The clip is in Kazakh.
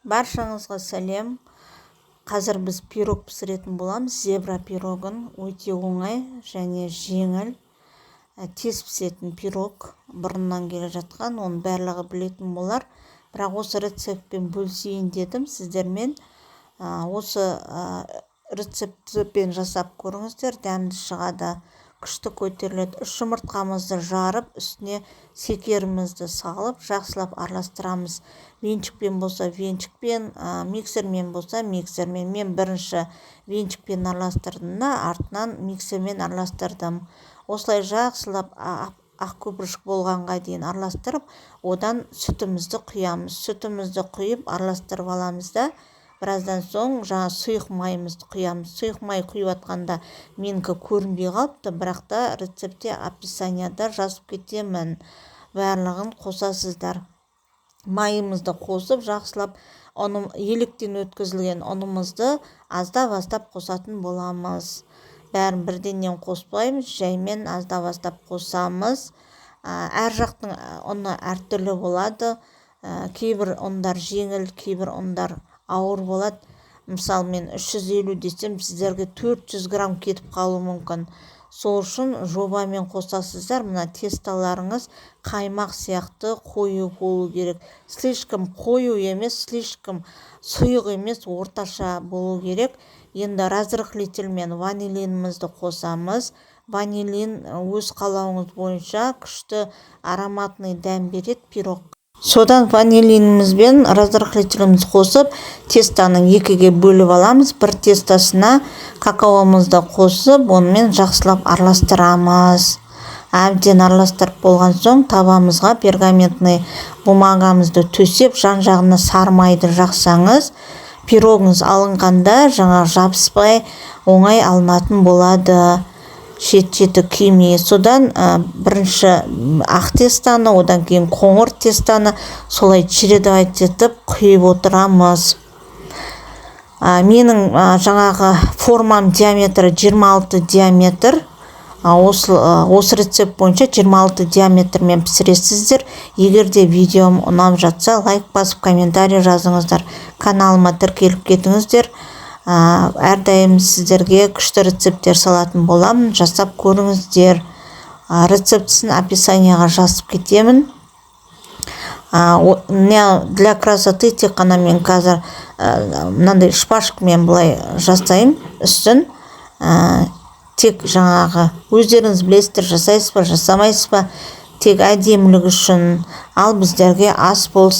Баршаңызға сәлем! Қазір біз пирог пісіретін боламыз, зебра пирогын. Өте оңай және жеңіл, тез пісетін пирог. Бұрыннан келе жатқан, оның барлығы білетін болар, бірақ осы рецептпен бөлісейін дедім сіздермен. Осы рецептпен жасап көріңіздер, дәмді шығады, күшті көтеріледі. Үш жұмыртқамызды жарып, үстіне шекерімізді салып, жақсылап араластырамыз. Венчикпен болса, венчикпен, миксермен болса, миксермен. Мен бірінші венчикпен араластырдым да, артынан миксермен араластырдым. Осылай жақсылап ақ көпіршік болғанға дейін араластырып, одан сүтімізді құямыз. Сүтімізді құйып, араластырып аламыз да, біраздан соң жаңа сұйық майымызды құямыз. Сұйық май құйып жатқанда менікі көрінбей қалыпты, бірақ та рецептте, описанияда жазып кетемін, барлығын қосасыздар. Майымызды қосып, жақсылап ұным, електен өткізілген ұнымызды аздап-аздап қосатын боламыз. Бәрін бірденнен қоспаймыз, жаймен аздап-аздап қосамыз. Әр жақтың ұны әртүрлі болады. Кейбір ұндар жеңіл, кейбір ұндар ауыр болады. Мысалы, мен 350 десем, сіздерге 400 грамм кетіп қалуы мүмкін. Сол үшін жобамен қосасыздар. Мына тестоларыңыз қаймақ сияқты қою болу керек. Слишком қою емес, слишком сұйық емес, орташа болу керек. Енді разрыхлительмен ванилинімізді қосамыз. Ванилин өз қалауыңыз бойынша, күшті ароматный дәм береді пирог. Содан ванилинімізбен разрыхлителімізді қосып, тестоны екіге бөліп аламыз. Бір тестосына какаомызды қосып, онымен жақсылап араластырамыз. Әбден араластырып болған соң, табамызға пергаментный бумагамызды төсеп, жан жағына сары майды жақсаңыз, пирогыңыз алынғанда жаңа жабыспай, оңай алынатын болады, шет шеті күймей. Содан бірінші ақ тестоны, одан кейін қоңыр тестоны солай чередовать етіп құйып отырамыз. Менің жаңағы формам диаметрі 26 диаметр. Осы рецепт бойынша 26 диаметрмен пісіресіздер. Егер де видеом ұнап жатса, лайк басып, комментарий жазыңыздар, каналыма тіркеліп кетіңіздер. Әрдайым сіздерге күшті рецепттер салатын боламын, жасап көріңіздер. Рецептісін описанияға жазып кетемін. Для красоты тек қана мен қазір мынандай шпажкамен былай жасаймын үстін. Тек жаңағы өздеріңіз білесіздер, жасайсыз ба, жасамайсыз ба, тек әдемілік үшін. Ал біздерге ас болсын.